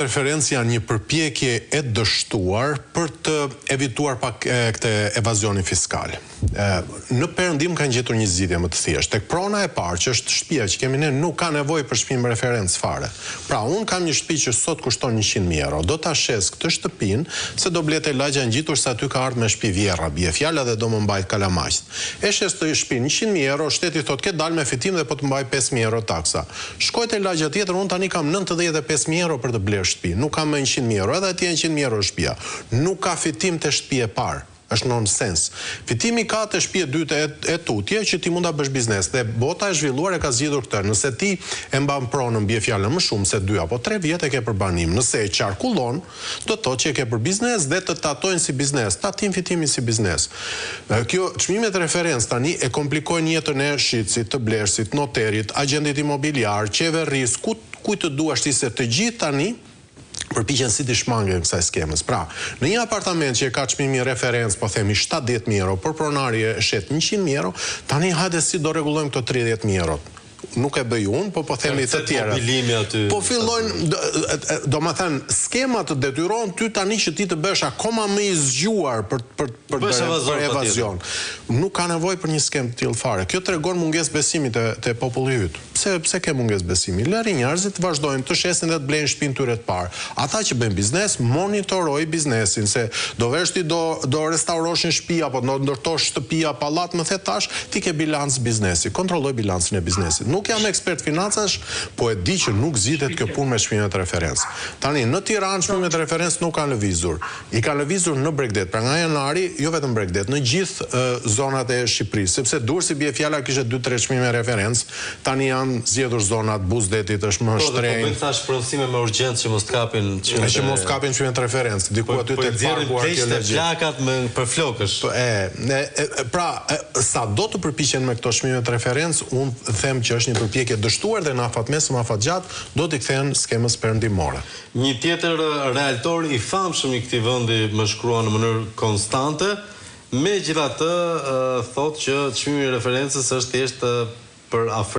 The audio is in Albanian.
Referencë janë një përpjekje e dështuar për të evituar pak këtë evazionin fiskal. Në perëndim kanë gjetur një zgjidhje më të thjeshtë. Tek prona e parë, që është shtëpia që kemi ne, nuk ka nevojë për çmim referencë fare. Pra, unë kam një shtëpi që sot kushton 100.000 euro. Do ta shes këtë shtëpinë se do ble te lagja ngjitur se aty ka ardhur me shtëpi vjerra, bie fjala dhe do më mbajt kalamajt. E shes këtë shtëpinë 100.000 euro, shteti thotë ke dalë me fitim dhe po të mbaj 5.000 euro taksa. Shkoj te lagja tjetër, unë tani kam 95.000 euro për të blerë shtëpi, nuk kam më 100.000 euro, edhe atje 100.000 euro shtëpia. Nuk ka fitim te shtëpia e parë. Është nonsens. Fitimi ka te shtëpia e dytë e, e tutje që ti mund ta bësh biznes dhe bota e zhvilluar e ka zgjidhur këtë. Nëse ti e mban pronën bie fjala më shumë se 2 apo 3 vjet e ke për banim. Nëse e qarkullon, do të thotë që e ke për biznes dhe të tatojnë si biznes, tatim fitimi si biznes. Kjo çmimet referencë tani e komplikojnë jetën e shitësit, të blerësit, noterit, agjentit imobiliar, qeverisë, ku kujt të duash ti se të gjithë tani përpiqen si të shmangen kësaj skemës. Pra, në një apartament që e ka çmimin referencë, po themi 70.000 euro, por pronari e shet 100.000 euro, tani hajde si do rregullojmë këto 30.000 euro. Nuk e bëj unë, po po themi të tjerët. Mobilimi aty. Po fillojnë, do, do më thënë, skema të detyron ty tani që ti të bësh akoma më i zgjuar për për për Bësh për, evazor për patjetër. evazion. Nuk ka nevojë për një skemë të tillë fare. Kjo tregon mungesë besimi te te populli yt. Pse pse ke mungesë besimi? Lëri njerëzit të vazhdojnë të shesin dhe të blejnë shtëpinë tyre të parë. Ata që bëjnë biznes, monitoroj biznesin se do vesh ti do do restaurosh një shtëpi apo do ndërtosh shtëpia, pallat, më the tash, ti ke bilanc biznesi. Kontrolloj bilancin e biznesit. Nuk jam ekspert financash, po e di që nuk zgjidhet kjo punë me çmimet referencë. Tani në Tiranë çmimet referencë nuk kanë lëvizur. I kanë lëvizur në Bregdet, pra nga janari, jo vetëm Bregdet, në gjithë zonat e Shqipërisë, sepse Durrësi bie fjala kishte 2-3 çmime referencë, tani janë zgjedhur zonat, buzë detit është më Po, dhe po shtrenjtë. bëjnë thash pronosime me urgjencë që mos të kapin çmimet Që mos kapin çmimet referencë, diku Po, aty po i tek nxjerrin parku pleqtë e arkeologjik. plakat me për flokësh. Po, e, e, e, pra, e, sa do të përpiqen me këto çmimet referencë, unë them që është një përpjekje dështuar dhe në afatmesëm afatgjatë do t'i kthehen skemës perëndimore. Një tjetër realtor i famshëm i këtij vendi më shkruan në mënyrë konstante, megjithatë thotë që çmimi i referencës është thjesht për afrim.